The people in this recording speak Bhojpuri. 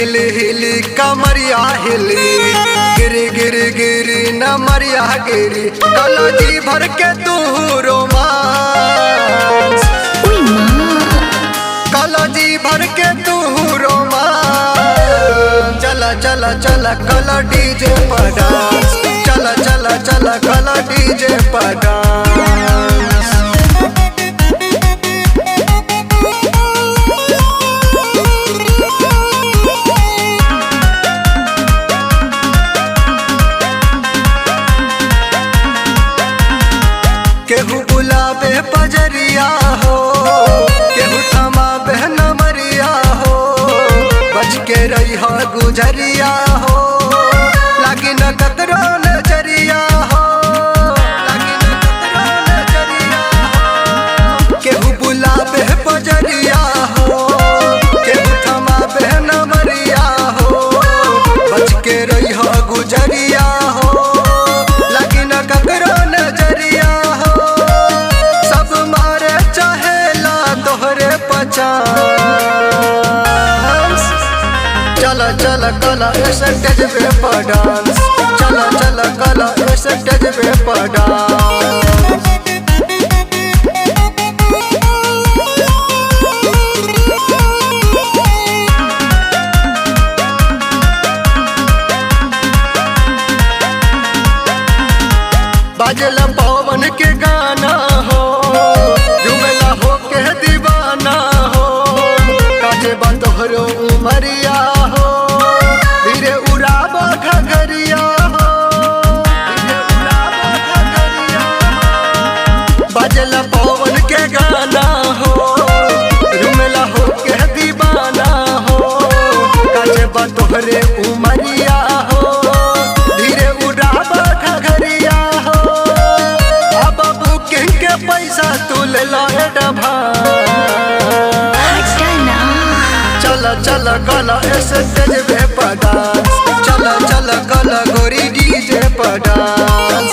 हिली हिली कमरिया हिली, गिरी गिरी गिरी नमरिया गिरी, कला जी भर के तू रोमांस। उई माँ। कला जी भर के तू रोमांस। चला चला चला कला डीजे पर डांस, चला चला चला कला डीजे पर डांस। केहू बुलावे पजरिया हो, केहू थमावे नमरिया हो, बच के रही हो गुजरिया हो, लागी न कतरो नजरिया हो, लागी न कतरो नजरिया हो। केहू बुलावे पजरिया हो, केहू थमावे नमरिया हो, बच के रही हो गुजरिया हो, लागी न ककरो नजरिया हो। सब मारे चाहेला तोहरे पचास। चला चला कला स्टेज पे पर डांस, चला चला कला स्टेज पे पर डांस। बाजला पवन के गाना हो, झुमला हो के दीवाना हो, काजे बंदोहरो उमरिया हो, धीरे उड़ाबा घघरिया हो, धीरे उड़ाबा घघरिया हो। बाजला पवन के गाना हो, झुमला हो के दीवाना हो, काजे बंदोहरे उमरिया हो, धीरे उड़ाबा घघरिया हो। अब बुकिंग के पैसा तू ले ला एडवांस। हटना। चला चला कला स्टेज पे पर डांस, चला चला कला गोरी डीजे पर डांस।